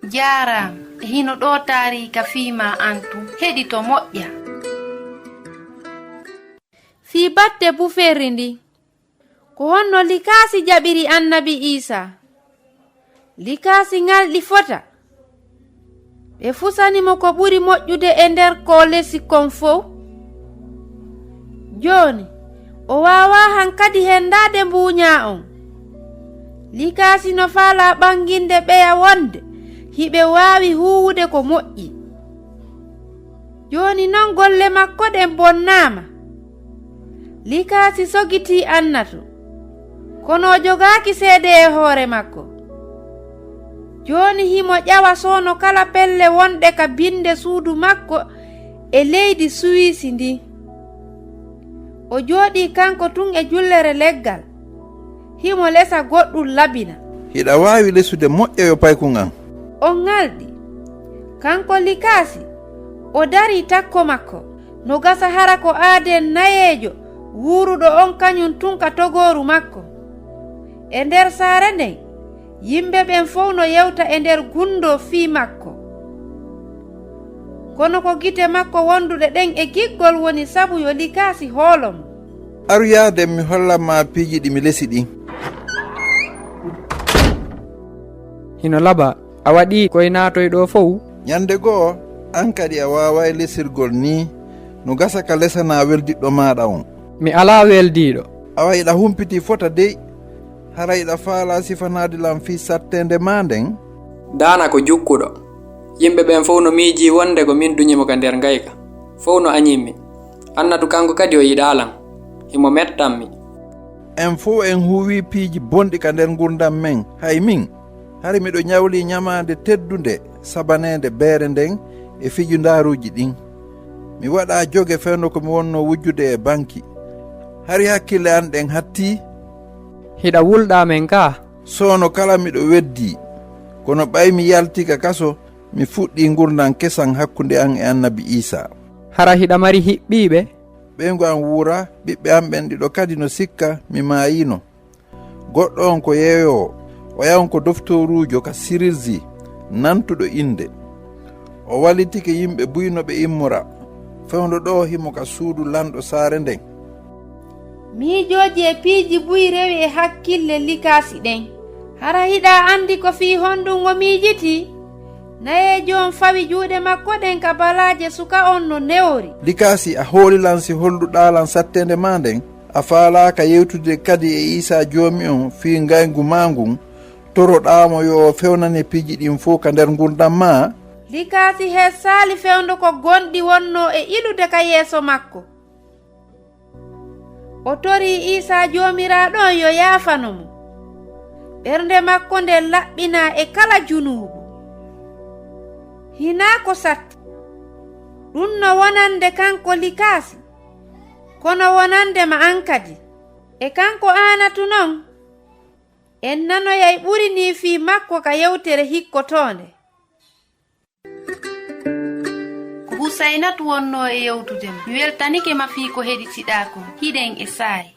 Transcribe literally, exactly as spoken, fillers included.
Jaaraama. E hino ɗoo taariika fii maa an tun. Heɗito moƴƴa. Fii batte buferri ndin, ko honno Likaasi jaɓiri Annabi Iisaa? Likaasi ŋalɗi fota. Ɓe fusani mo ko ɓuri moƴƴude e nder ko lesi kon fow. Jooni, o waawaa hankadi hendaade mbuuñaa on. Likaasi no faalaa ɓanginde ɓeya wonde hiɓe waawi huuwude ko moƴƴi. Jooni non golle makko ɗen bonnaama. Likaasi sogitii Annatu, kono o jogaaki seede e hoore makko. Jooni himo ƴawa soono kala pelle wonɗe ka binde suudu makko e leydi Suwiisi ndin. O jooɗii kanko tun e jullere leggal. Himo lesa goɗɗun labina. Hiɗa waawi lesude moƴƴa yo paykun an? On ŋalɗi. Kanko Likaasi, o darii takko makko. No gasa hara ko aaden nayeejo wuuruɗo on kañun tun ka togooru makko. E nder saare nden, yimɓe ɓen fow no yewta e nder gundoo fii makko. Kono ko gite makko wonduɗe ɗen e giggol woni sabu yo Likaasi hoolo mo. Aru yaaden mi hollan ma piiji ɗi mi lesi ɗin. Hino laba, a waɗii koy naatoy ɗoo fow? Ñande go'o, an kadi a waaway lesirgol nii, no gasa ka lesanaa weldiɗɗo maaɗa on. Mi alaa weldiiɗo. Awa hiɗa humpitii fota dey, hara hiɗa faalaa sifanaade lan fii satteende maa nden? Daana ko jukkuɗo. Yimɓe ɓen fow no miijii wonde ko min duñi mo ka nder ngayka. Fow no añimmi. Annatu kanko kadi o yiɗaa lan. Himo mettammi. En fow en huuwii piiji bonɗi ka nder ngurndan men, hay min. Hari miɗo ñawlii ñamaande teddunde sabaneende beere nden e fijundaaruuji ɗin. Mi waɗaa joge fewndo ko mi wonnoo wujjude e banki. Hari hakkille an ɗen hattii? Hiɗa wulɗaa men kaa? Soono kala miɗo weddii. Kono ɓay mi yaltii ka kaso, mi fuɗɗii ngurndan kesan hakkunde an e Annabi Iisaa. Hara hiɗa mari hiɓɓiiɓe? Ɓeyngu an wuuraa, ɓiɓɓe an ɓen ɗiɗo kadi no sikka mi maayiino. Goɗɗo on ko yeeyoowo, oya on ko doftooruujo ka sirirzi, nantuɗo innde. O wallitike yimɓe buy no ɓe immora. Fewndo ɗoo himo ka suudu lanɗo saare nden. Miijooji e piiji buy rewi e hakkille Likaasi ɗen. Hara hiɗa anndi ko fii honɗun o miijitii? Nayeejo on fawi juuɗe makko ɗen ka balaaje suka on no newori. Likaasi, a hooli lan si holluɗaa lan satteende maa nden? A faalaaka yewtude kadi e Iisaa Joomi on fii ngayngu maa ngun, toroɗaa mo yo o fewnane piiji ɗin fow ka nder ngurndan maa? Likaasi hessaali fewndo ko gonɗi wonnoo e ilude ka yeeso makko. O torii Iisaa Joomiraaɗo on yo yaafano mo. Ɓernde makko nden laɓɓinaa e kala junuubu. Hinaa ko satti. Ɗun no wonande kanko Likaasi, kono wonande ma an kadi. E kanko Aanatu non, en nanoyay ɓuri nii fii makko ka yewtere hikkotoonde. Ko Husaynatu wonnoo e yewtude ma. Mi weltanike ma fii ko heɗitiɗaa kon. Hiɗen e saa'i.